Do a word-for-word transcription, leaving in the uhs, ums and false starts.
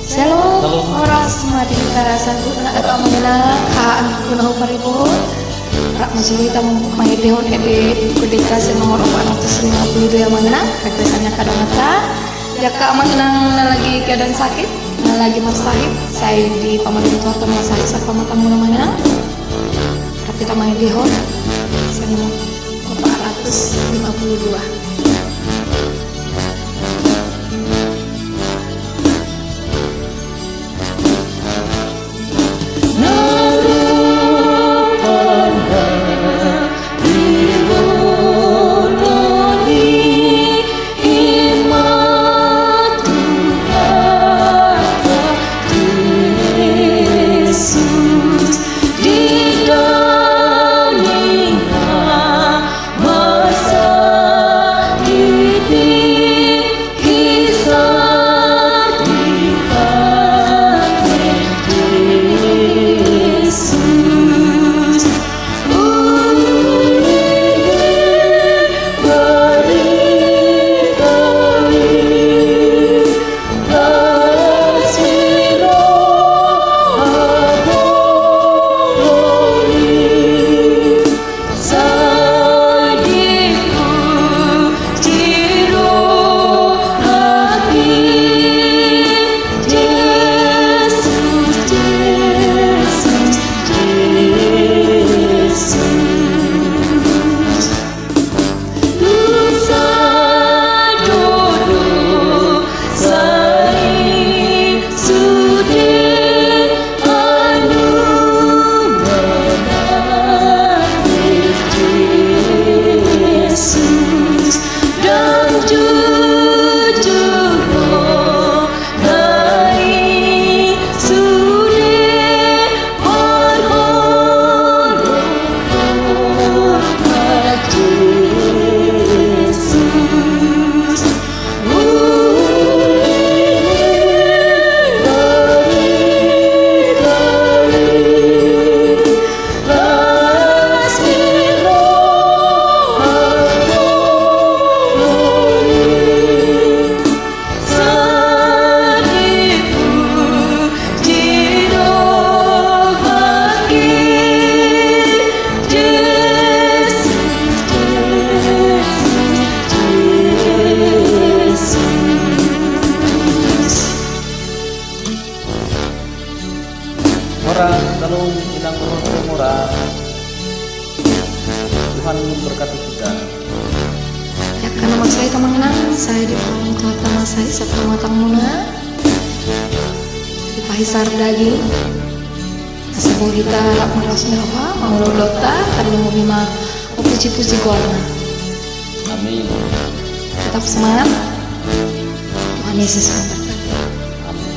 Shalom. Shalom. Horas ma di hita saluhutna, angka amang inang, angka amangku na huparibu. Rap ma jolo hita mangendehon ende Kudeta sian nomor opat ratus lima puluh dua, amang inang. Request-annya angka donganta. Jala angka amang inang na lagi keadaan sakit, na lagi marsahit, sai dipamargoton Tuhan ma sahit sahat tu pansamotan muna, amang inang. Rap hita mangendehon sian nomor opat ratus lima puluh dua. Horas, shalom, inang dohot saudara. Tuhan memberkati kita. Jala angka na marsahit, amang inang, sai dipamargoton Tuhan ma sahit sahat tu pansamotan muna. Dipahisar daging. Asa boi hita rap marlas ni roha mangulahon ulaonta, tarlumobi ma mampujipuji goarna. Amin. Tetap semangat. Tuhan Yesus memberkati. Amin.